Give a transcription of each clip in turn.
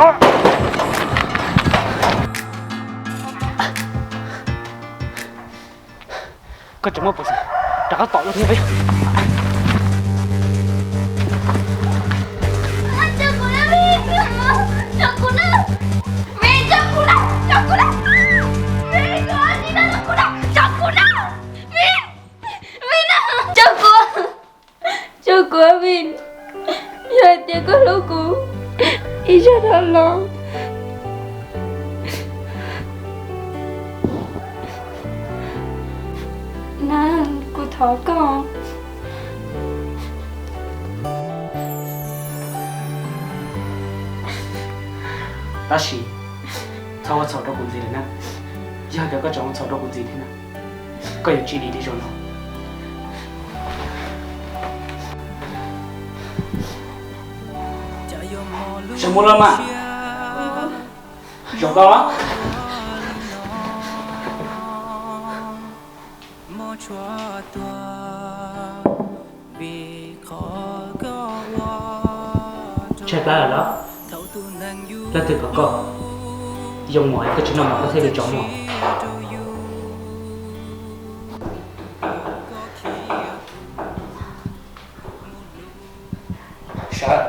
Koj tseem muaj peev xwm rov qab tom luaj thiab peb. Tso kuv, tso kuv, Vin. Yog hais tias koj hlub kuv, ib zaj dhau los na, kuv thov koj. Tab sis txhob ua txhaum rau kuv ntxiv lawm na. Yog tias koj tseem ua txhaum rau kuv ntxiv thiab na, koj yuav tsis dim li zaum no. Sawv mus los mas. Zaum koj los. Tshaib plab lawm los? Leej twg kom koj yoo mov es koj tsis noj mov koj thiaj li tsaus muag? Sawv.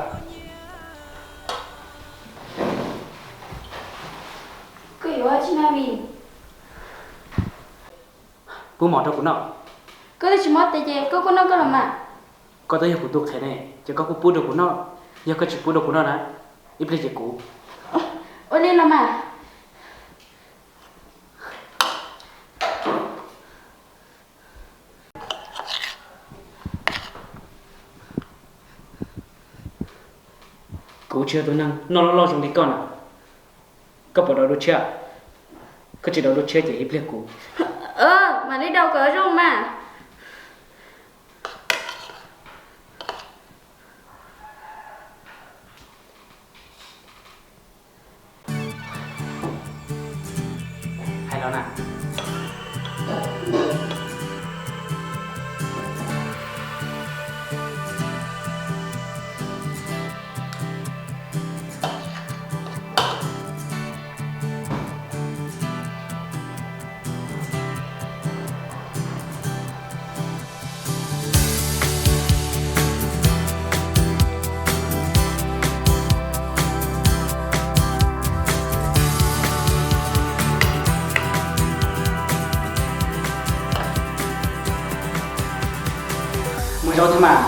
Koj yuav ua dab tsi no Vin? Pub mov rau kuv noj. Koj twb tsis mob tes ces koj kuj noj koj los mas. Koj twb yog kuv tus qhev ne, ces koj kuj pub rau kuv noj. Yog koj tsis pub rau kuv noj na, ib pliag ces kuv. Ua li los mas. Kuv tsis yog tus neeg noj loj loj zoo li koj na. Koj puas daus dua tshiab? Koj tsis daus dua tshiab ces ib pliag kuv. Mam li daus kom zoo mas. Hais los na. Muaj zaub thiab mas,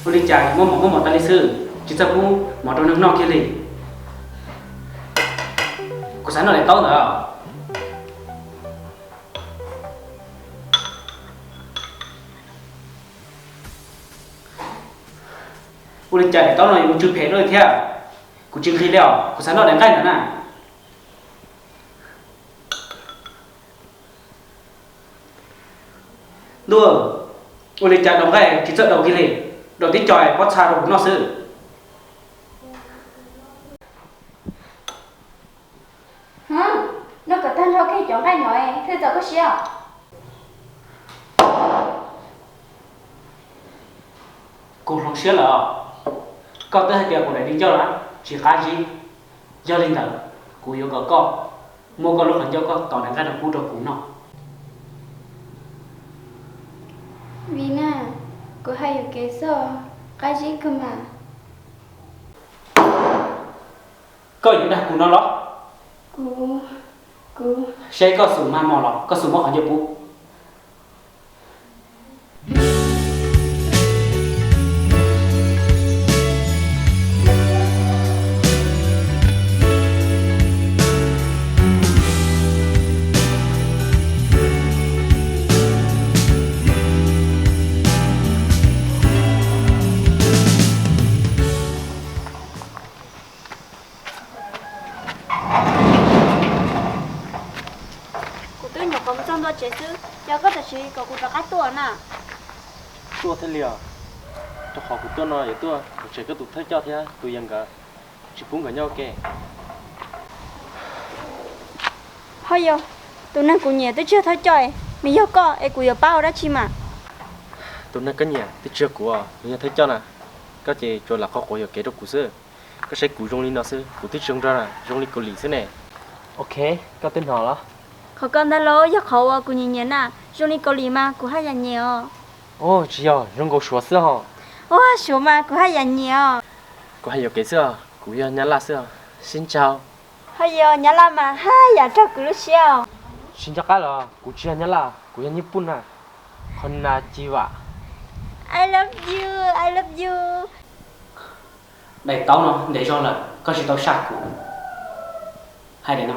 ua li cas muab mov muab mov tas li xwb, tsis txawj pub mov rau neeg noj kiag li. Kuv xav noj daim taub ntawd. Ua li cas daim taub no yuav mus tsw phem luaj li thiab? Kuv tsis nqhis li os, kuv xav noj daim nqaij ntawd na. Ntuj, ua li cas daus nqaij tsis txawj daus kiag li, daus tib co pob txha rau kuv noj xwb. Noj kom tag nrho kiag cov nqaij no thiaj txaus koj siab. Kuv hloov siab lawm os. Koj twb hais tias kuv daim di ncauj na tsis qab zib. Yog li ntawd, kuv yuav kom koj muab koj lub qhov ncauj koj tos daim nqaij no pub rau kuv noj. Vina, kuv hais yuam kev xwb, qab zib kawg mas. Koj yuav dag kuv no los? Kuv, kuv. Saib koj xub mag mos los koj xub muab qhov ncauj pub. Kuv twb nyuam qhuav mus txog ntua tsev xwb, cas koj tam sim kom kuv rov qab tuaj na? Tuaj thiaj li os. Rau qhov kuv tuaj no yuav tuaj pov tseg koj tus thawj coj thiab tus yawg nkawd, tsis pub nkawd nyob ua ke. Ho yog, tus neeg kuv nyiam twb tsis yog thawj coj, nws yog koj es kuv yuav pab ua dab tsi mas? Tus neeg koj nyiam twb tsis yog kuv, nws yog thawj coj na. Koj ces tsuas lam qhuas quav yuam kev rau kuv xwb. Koj saib kuv zoo li no xwb, kuv twb tsis zoo nraug na, zoo li Kaus Lim xwb ne. Ok, koj twb hnov los? Qhov ko ntag los yog qhov uas kuv nyiam nyiam na, zoo li Kaus Lim mas kuv haj yam nyiam os. Ua, tsis yog, zoo nkaus Suav xwb os. Ua, Suav mas kuv haj yam nyiam os. Kuv haj yuam kev xwb os, kuv yog Nyab Laj xwb os. Sib ntsib. Ho yog Nyab Laj mas haj yam raug kuv lub siab os. Tsis nco qab los, kuv tsis yog Nyab Laj, kuv yog Nyij Pooj na. Qhov na ci vam. I love you, I love you. Daim taub no ntev zog lawm koj tsis tau saj kuv. Hais daim no.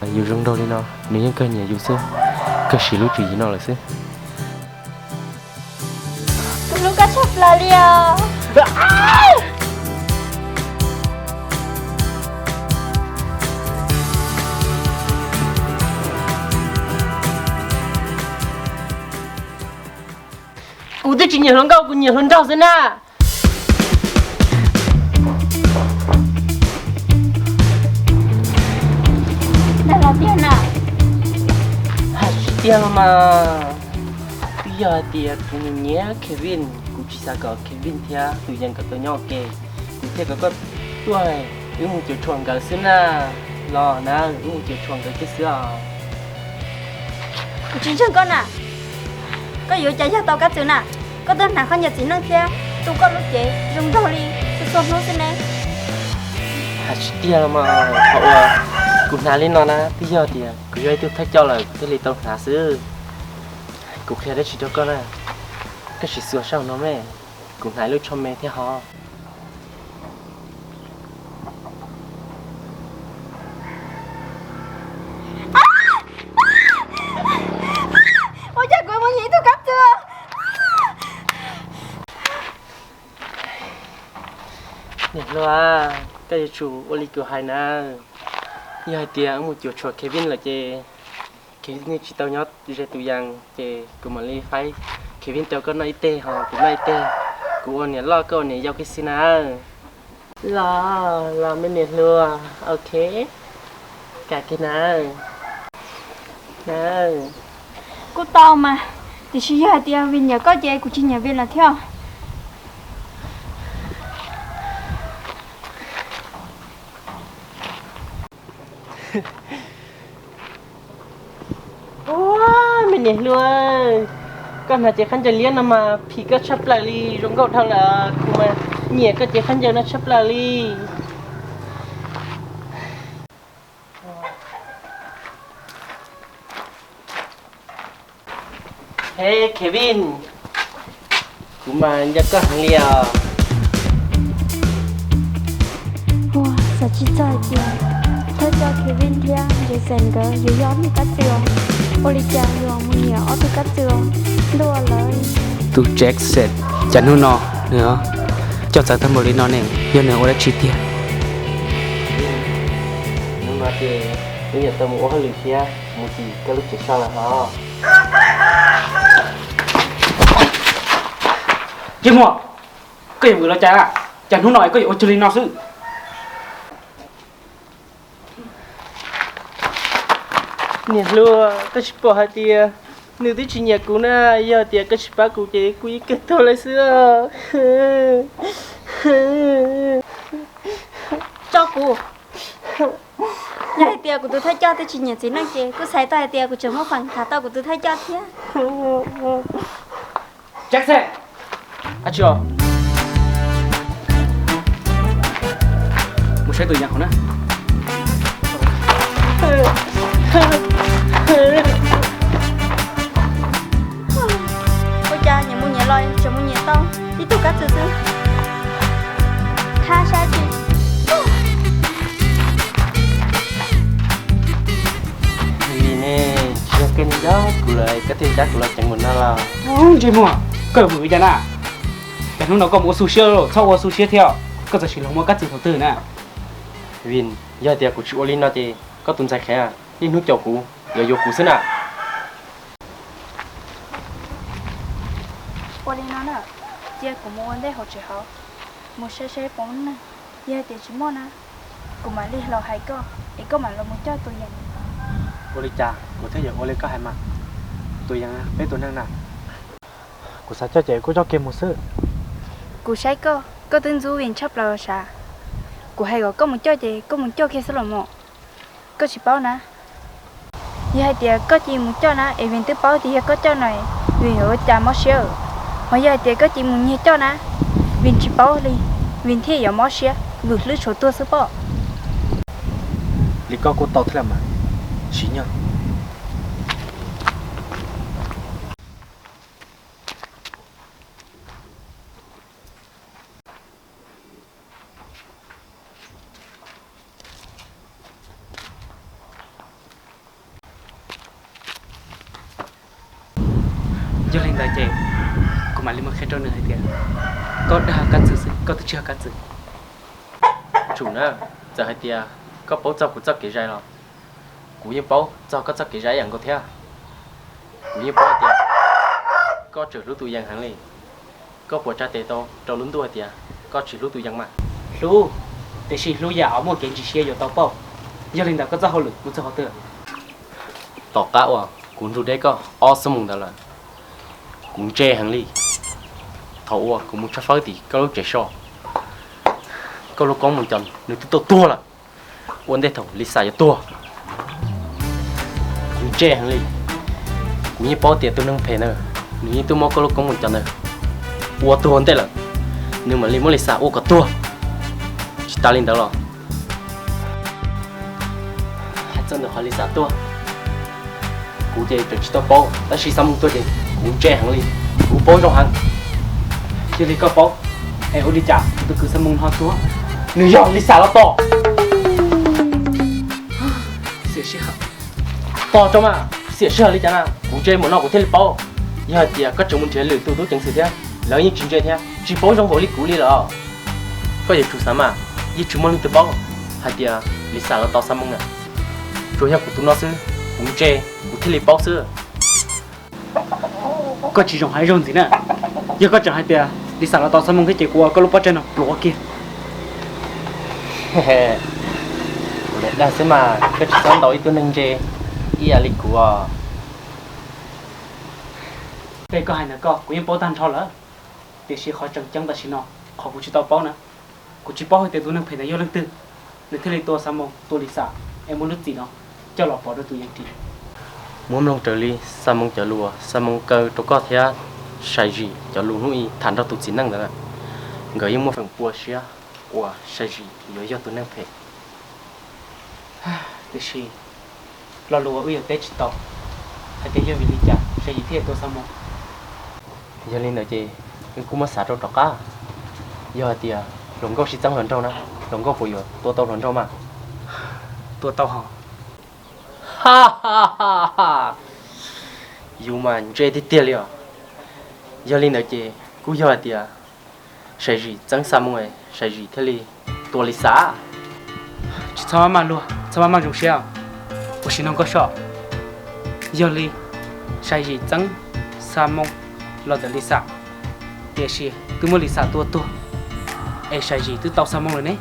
Yus zoo nraug li no, nws yeej kawg nyiam yus xwb, kawg siv lub tswv yim no lawm xwb. Kuv hlub koj tshaj plaws li os. Kuv twb tsis nyiam hluas nkauj, kuv nyiam hluas nraug xwb na. Dag los tiag na. Hais tsis tiag los mas, twb yog hais tias kuv nyiam Kevin, kuv tsis xav kom Kevin thiab tus Yees nkawd tau nyob ua ke, kuv thiaj kom koj tuaj wb mus cuam tshuam nkawd xwb na. Los na, wb mus cuam tshuam nkawd kiag xwb os. Kuv tsis ntseeg koj na. Koj yuav cas yog tau Kab Txwm na? Koj twb hnav khaub ncaws txiv neej thiab tu koj lub cev zoo nraug li txhua txhua hnub xwb ne. Hais tsis tiag los mas, qhov uas kuv hnav li no na twb yog tias kuv yog ib tug thawj coj lawm kuv thiaj li tau hnav xwb. Kuv qhia dab tsi rau koj na, koj sim xuas saum no me, kuv hnav lub tsho me thiab hos. Ua cas kuv mus nyiam ib tug Kab Txwm? Niam hluas, koj yuav tsum ua li kuv hais na. Yog hais tias wb mus cuam tshuam Kevin lawm ces Kevin tsis tau nyob ze tus Yees ces kuv mam li faib Kevin rau koj noj ib teg ho kuv noj ib teg. Kuv ua niam loj koj ua niam yau kiag xwb na. Los los me niam hluas, ok, kam kiag na. Kuj tau mas, tiam sis yog hais tias vim nyiam koj ces kuv tsis nyiam vim lawm thiab. Ua, me niam hluas, koj hnav cev khaub ncaws liab no mas phim koj tshaj plaws li, zoo nkauj dhau lawm, kuv mas nyiam koj cev khaub ncaws no tshaj plaws li. He Kevin, kuv mas nco koj heev li os. Ua, xav tsis txog hais tias thawj coj Kevin thiab Jason nkawd yuav yog ob tug Kab Txwm os. Ua li cas yuav mus nyiam ob tug Kab Txwm os, ntuj lawm. Tus Jackson, cas hnub no nws coj txawv tag npaum li no ne, yog nws ua dab tsi tiag? Hnub no ces wb yuav tau mus ua hauj lwm thiab mus tim koj lub tsev so lawm hos. Ntsej muag, koj yuav vwm los cas? Cas hnub no koj yuav ua cuag li no xwb? Niam hluas, koj tsis pom hais tias nws twb tsis nyiam kuv na, yog tias koj tsis pab kuv ces kuv yeej kawg tuag lawm xwb. Tso kuv. Yog hais tias kuv tus thawj coj twb tsis nyiam txiv neej ces kuj xav tau hais tias kuv tseem muaj feem tham tau kuv tus thawj coj thiab. Jackson, dab tsi os? Mus saib tus Yees hauv na. Ua cas nyias mus nyias los tseem mus nyias tau ib tug Kab Txwm xwb. Thab saib tsis. Vim ne, tsis yog koj nco kuv lawm koj thiaj cab kuv los ceev npaum no los? Ntsej muag, koj vwm cas na? Cas hnub no koj mus ua xu siab, txhob ua xu siab thiab, koj txawm sim los muaj kab txwm thaum twg na? Vin, yog tias kuv tsis ua li no ces koj tus ntxhais qhev niaj hnub caum kuv, yuav yuav kuv xwb na. Ua li no na, cia kuv mus ua ntej hauv tsev hauv, mus saib saib puas muaj neeg, yog hais tias tsis muaj na, kuv mam li los hais koj es koj mam los mus coj tus Yees. Ua li cas kuv thiaj yuav ua li koj hais mas? Tus Yees peb tus neeg na. Kuv xav coj ces kuj coj kiag mus xwb. Kuv saib koj, koj twb ntxub Vin tshaj plaws sav. Kuv hais kom koj mus coj ces koj mus coj kiag xwb los mas. Koj tsis paub na, yog hais tias koj cia li mus coj na es Vin twb paub tias yog koj coj no, Vin yuav ua cas mob siab. Ho yog hais tias koj cia li mus nyiag coj na, Vin tsis paub li, Vin thiaj yuav mob siab vwm hlwb tshuav tuag xwb pob. Li koj kuj tau thiab mas, tsis nyog. Yog li ntawd ces kuv mam li mus qhia rau nws hais tias koj dag kab txwm xwb, koj twb tsis yog kab txwm. Tsum na, txawm hais tias koj paub txog kuv txoj kev zais los kuv yeej paub txog koj txoj kev zais ib yam nkaus thiab. Kuv yeej paub tias koj tseem hlub tus Yees heev li. Koj puas tsa tes tau rau lub ntuj hais tias koj tsis hlub tus Yees mas? Hlub, tiam sis hlub yam uas muaj kev ntsis siab yuav tau pauj. Yog li ntawd koj txoj hauj lwm mus txog qhov twg? Tom qab uas kuv nrug deb koj ob xuab moos ntawd lawm, kuv ntse heev li. Thaum uas kuv mus tshawb fawb tim koj lub tsev so, koj lub koob mus cov nws twb tuaj tuag lawm. Ua ntej thaum Lisa yuav tuag, kuv ntse heev li. Kuv yeej paub tias tus neeg phem ntawd nws yeej tuaj muab koj lub koob mus cov ntawd ua tuag ntej lawm, nws mam li muab Lisa ua kom tuag. Tsis tas li ntawd los, hais txog ntawm qhov Lisa tuag, kuv ces tseem tsis tau paub, tab sis Xab Moos tuag ces kuv ntse heev li, kuv paub zoo heev. Yog li koj paub, es ua li cas tus kwv Xab Moos no tuag? Nws yog Lisa los tos. Xiam sij hawm. Tos tso mas, xiam sij hawm li cas na, kuv ntse npaum no kuv thiaj li paub. Yog hais tias koj tseem mus nrhiav lwm tus tub ceev xwm thiab, lawv yeej tsis ntse thiab, tsis paub zoo npaum li kuv li lawm. Koj yuav tsum xav mas, yeej tsis muaj leej twg paub hais tias Lisa los tos Xab Moos na. Tsuas yog kuv tus no xwb, kuv ntse, kuv thiaj li paub xwb. Koj tsis zoo hais zaug ntxiv na. Yog koj tseem hais tias Lisa los tos Xab Moos thiab ces kuv ua koj lub pob tsaig no pluav kiag. Kuv lam dag xwb mas, koj tsis txhob ntaus ib tug neeg ntse ib yam li kuv os. Tej koj hais ntawd koj kuv yeej paub tag nrho lawm, tiam sis qhov tseem ceeb tam sim no, qhov kuv tsis tau paub na, kuv tsis paub hais tias tus neeg phem ntawd yog leej twg, nws thiaj li tua Xab Moos, tua Lisa, es muab lub txim no coj los pov rau tus Yees ris. Muab mloog raws li Xab Moos cov lus, Xab Moos kaw rau koj thiab Sai Zis cov lus hnub i tham nrog tus txiv neej ntawd, nkawd yeej muaj feem pua siab uas Sai Zis yuav yog tus neeg phem. Tiam sis lo lus uas wb yuav teb tsis tau hais tias yog vim li cas Sai Zis thiaj tua Xab Moos. Yog li ntawd ces wb kuj muab xav rau rov qab. Yog hais tias hluas nkauj sib txeeb hluas nraug na, hluas nkauj puas yuav tua tau hluas nraug mas? Tua tau hos. Yus mas ntse tiag tiag li os. Yog li ntawd ces kuj yog hais tias Sai Zis txeeb Xab Moos, Sai Zis thiaj li tua Lisa. Tsis txhob maj maj luag, txhob maj maj zoo siab, ua si nug nkauj soj. Yog li Sai Zis txeeb Xab Moos los ntawm Lisa, tiam sis twb muab Lisa tua tuag, es Sai Zis twb tau Xab Moos lawm ne,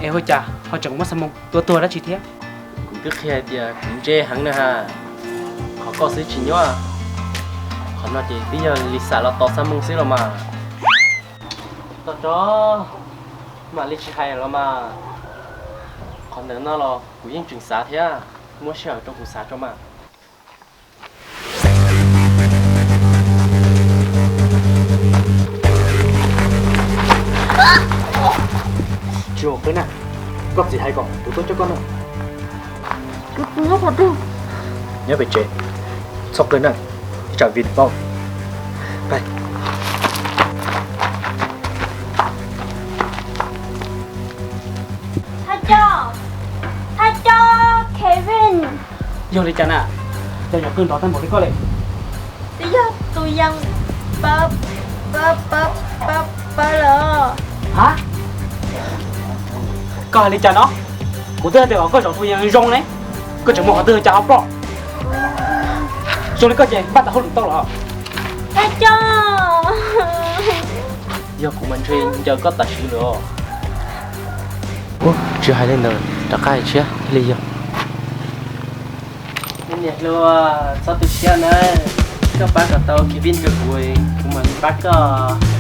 es ua cas ho tseem muab Xab Moos tua tuag dab tsi thiab? Kuv twb qhia hais tias kuv ntse heev na ha. Qhov koj xwb tsis nyuaj, qhov no ces twb yog Lisa los tos Xab Moos xwb los mas. Tos tso, mam li tsis hais los mas. Qhov ntawm no los kuv yeej tseem xav thiab, muab sij hawm rau kuv xav tso mas. Tsis ua qwb na, koj txiv hais kom kuv tuaj coj koj na. Nyob pem tsev, txhob qw na, ib tsam Vin paub. Thaj coj, thaj coj, Kevin. Yog li cas na? Cas yuav qw nrov tag npaum li koj li? Twb yog tus Yees pab Pab, pab, pab, pab lawm. Ha? Koj hais li cas no? Kuv twb hais tias kom koj zaum tus yeej zoo ne, koj tseem mus hais twg cas ho ploj. Zoo li koj ces npaj tau hauj lwm tau los. Pab coj. Yog kuv mas ntshe ncaws koj tam sim lawm os. Tsis hais li ntawd, rov qab hais tshiab thiaj li yog. Niam hluas, txhob tu siab na, koj pab kom tau Kevin rau kuv, kuv mam li pab koj.